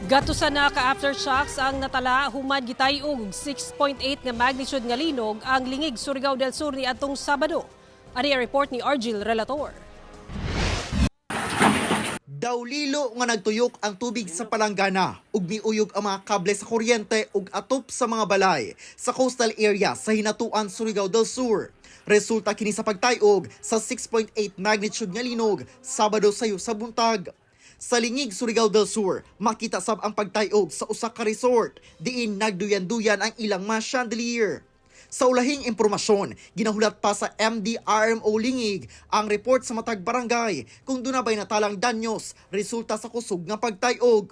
Gatusan na ka aftershocks ang natala human gitay-og 6.8 nga magnitude nga linog ang Lingig, Surigao del Sur ni adtong Sabado. Ani ang report ni Argil Relator. Dawlilo nga nagtuyok ang tubig sa palanggana ug miuyog ang mga kable sa kuryente ug atop sa mga balay sa coastal area sa Hinatuan, Surigao del Sur. Resulta kini sa pagtayog sa 6.8 magnitude nga linog Sabado sayo sa buntag. Sa Lingig, Surigao del Sur, makita sab ang pagtayog sa usa ka resort diin nagduyan-duyan ang ilang mga chandelier. Sa ulahing impormasyon, ginahulat pa sa MDRMO Lingig ang report sa matag barangay kung doon na ba'y natalang danyos resulta sa kusog nga pagtayog.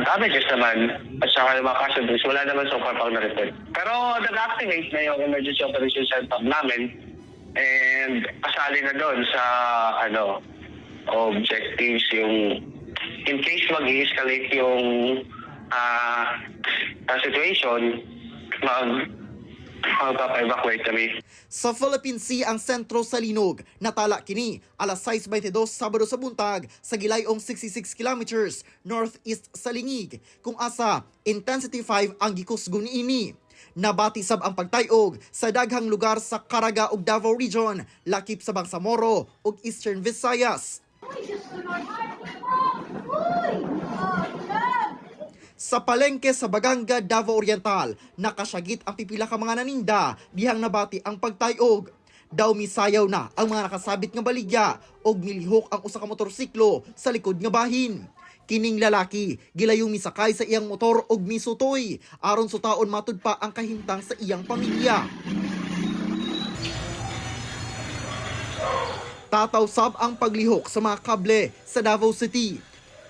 Damages naman at saka yung mga casualties, wala naman so far pang na-report. Pero nag-activate na yung emergency operation center namin and kasali na doon sa ano objectives yung in case mag-escalate yung situation, magpapa-evacuate kami. Sa Philippine Sea ang sentro sa linog. Natala kini alas 6:22 Sabado sa buntag sa gilayong 66 kilometers northeast sa Lingig kung asa intensity 5 ang gikusgon niini. Nabati sab ang pagtayog sa daghang lugar sa Caraga ug Davao Region, lakip sa Bangsamoro ug Eastern Visayas. Sa palengke sa Baganga, Davao Oriental, nakasyagit ang pipila ka mga naninda dihang nabati ang pagtayog. Daw misayaw na ang mga nakasabit nga baligya og milihok ang usa ka motorsiklo sa likod nga bahin. Kining lalaki gilayong misakay sa iyang motor og misutoy aron sutaon matud pa ang kahimtang sa iyang pamilya. Tataw sab ang paglihok sa mga kable sa Davao City.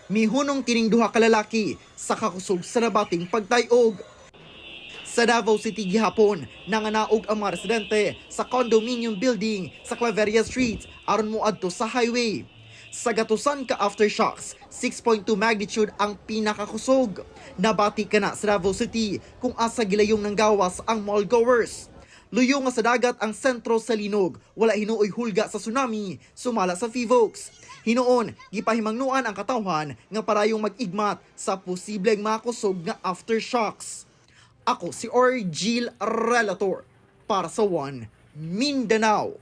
Mihunong kining duha ka lalaki sa kakusog sa nabating pagtayog. Sa Davao City gihapon, nanganaog ang mga residente sa condominium building sa Claveria Street aron moadto sa highway. Sa gatusan ka aftershocks, 6.2 magnitude ang pinakakusog. Nabati ka na sa Davao City kung asa gilayong nanggawas ang mall goers. Luyo nga sa dagat ang sentro sa linog, wala hinuoy hulga sa tsunami, sumala sa Phivolcs. Hinuon, gipahimangnuan ang katawhan nga parayong mag-igmat sa posibleng makusog nga aftershocks. Ako si Orgil Relator para sa One Mindanao.